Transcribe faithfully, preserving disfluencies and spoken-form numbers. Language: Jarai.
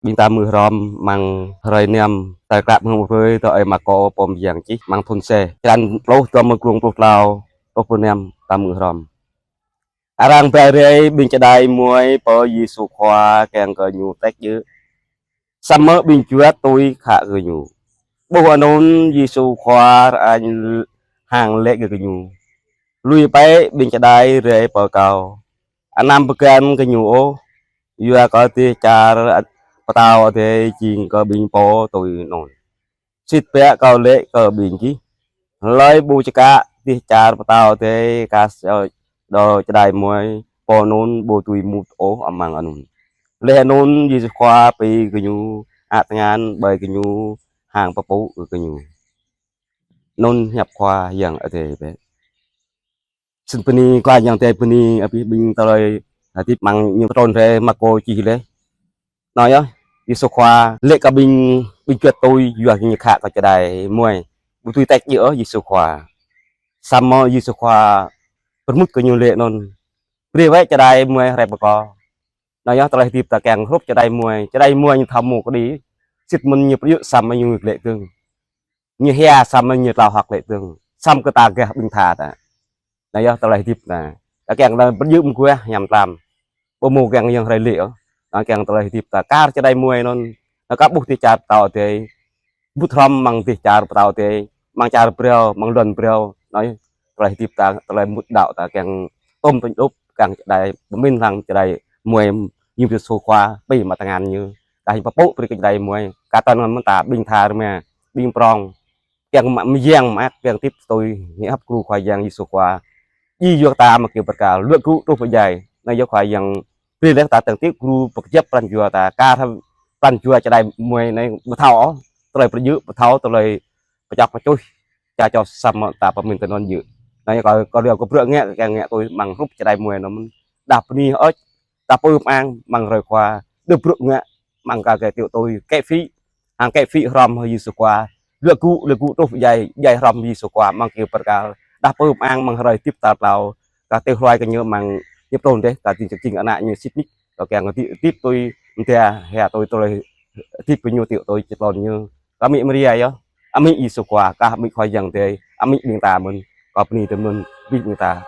Ƀing ta hmư̆ hrŏm amăng hrơi năm, tơlơi klă mơ̆ng ƀơi tui Ơi Markô pô mơyang čih amăng thun C, črăn pluh, tơm mơ̆ng glông pluh klâo truh pluh năm, ta hmư̆ hrŏm. Arăng ba rai ƀing čơđai muai pơ Yêsu Khua kiăng kơ Ñu tĕk djơ̆. Samơ̆ ƀing juăt tui khă kơ Ñu. Ƀuh anŭn Yêsu Khua rơañ hăng laĭ kơ gơñu: Lui bĕ ƀing čơđai rai pơ Kâo. Anăm pơgăn gơñu ôh, yua kơ dêh čar Pơtao Adai jing kơ ƀing pô tui anŭn. Sĭt biă Kâo laĭ kơ ƀing gih: Hlơi ƀu čơkă dêh čar Pơtao Adai kar đơ čơđai muai, pô anŭn ƀu dưi mŭt ôh amăng anŭn. Laih anŭn Yêsu Khua pơpŭ gơñu, ăt tơngan ƀơi gơñu hăng pơpŭ kơ gơñu. Anŭn hiăp Khua Yang Adai bĕ. Sĭt bơni Khua Yang Adai, bơni abih ƀing tơlơi hơdip amăng ñu pơtrun rai Markô čih laih. Anŭn yơh, Yêsu Khua laĭ kơ ƀing, ƀing juăt tui yua ñu khă kơ čơđai muai. Ƀu tui tĕk djơ̆ ôh Yêsu Khua. Samơ̆ Yêsu Khua pơmŭt kơ ñu laĭ anŭn: Brơi wơ̆t čơđai muai rai pơ Kâo. Anŭn yơh tơlơi hơdip ta kiăng hrup čơđai muai. Čơđai muai ñu thâo mơ̆ kơđi. Sĭt mơ̆n ñu pơyơr samơ̆ ñu glaĭ dơ̆ng. Ñu hia samơ̆ ñu tlao hơ̆k glaĭ dơ̆ng. Samơ̆ kơ ta gah ƀing tha ta. Anŭn yơh tơlơi hơdip ta. Ta kiăng tơlơi pơyơr mơguah hiam tlam. Ƀu mơ̆ kiăng yang rai lĕ ôh. Ta kiăng tơlơi hơdip ta kar čơđai muai anŭn. Ta kar ƀuh dêh čar Pơtao Adai. Mŭt hrŏm amăng dêh čar Pơtao Adai. Amăng čar phrâo, amăng lŏn phrâo. Anŭn yơh tơlơi hơdip ta, tơlơi mŭt đaŏ ta kiăng tơm tơñ đŭp, kiăng čơđai, pơmĭn hăng čơđai muai ñu Yêsu Khua, pơpŭ mă tơngan ñu. Dah pơpŭ brơi kơ čơđai muai. Kar tơngan mơ̆n ta ƀing tha rơma, ƀing prong. Kiăng mă mơyang mă ăt, kiăng hơdip tui hiăp gru Khua Yang Yêsu Khua. Djai yua ta mă kơ pơkal, luă gŭ truh pơdjai. Anŭn yơh Khua Yang brơi laih ta tơng hơdip gru pơkơjăp pran jua ta, kar pran jua čơđai muai anai ƀu thâo ôh. Tơlơi pơyơr ƀu thâo, tơlơi pơčŏk pơčuih. Ča čô samơ̆ ta pơmĭn tơnŭn djơ̆. Anŭn yơh kơ, kơ liao kơ bruă ngă, kiăng ngă tui amăng hrup čơđai muai anŭn mơ̆n. Dah bơni hơơč, dah pơm ang amăng hrơi Khua, đơ bruă ngă, amăng kar kơ tui tui, kĕ phĭ, hăng kĕ phĭ hrŏm hăng Yêsu Khua. Luă gŭ, luă gŭ truh pơdjai, djai hrŏm Yêsu Khua, amăng kơ pơkal. Dah pơm ang amăng hrơi hơdip tal tlâo, kơ tơlơi hluai kơ ñu amăng ñu pơtrun rai, kơ jing jing ană ñu sĭt nik, kơ kiăng hơdip, hơdip tui, mơta hia tui tơlơi hơdip kơ ñu tui tui čơtlon ñu. Kơ amĭ Maria yơh, amĭ Yêsu Khua, kơ amĭ Khua Yang Adai, amĭ ƀing ta mơ̆n, kơ bơni tơm mơ̆n, ƀing ta.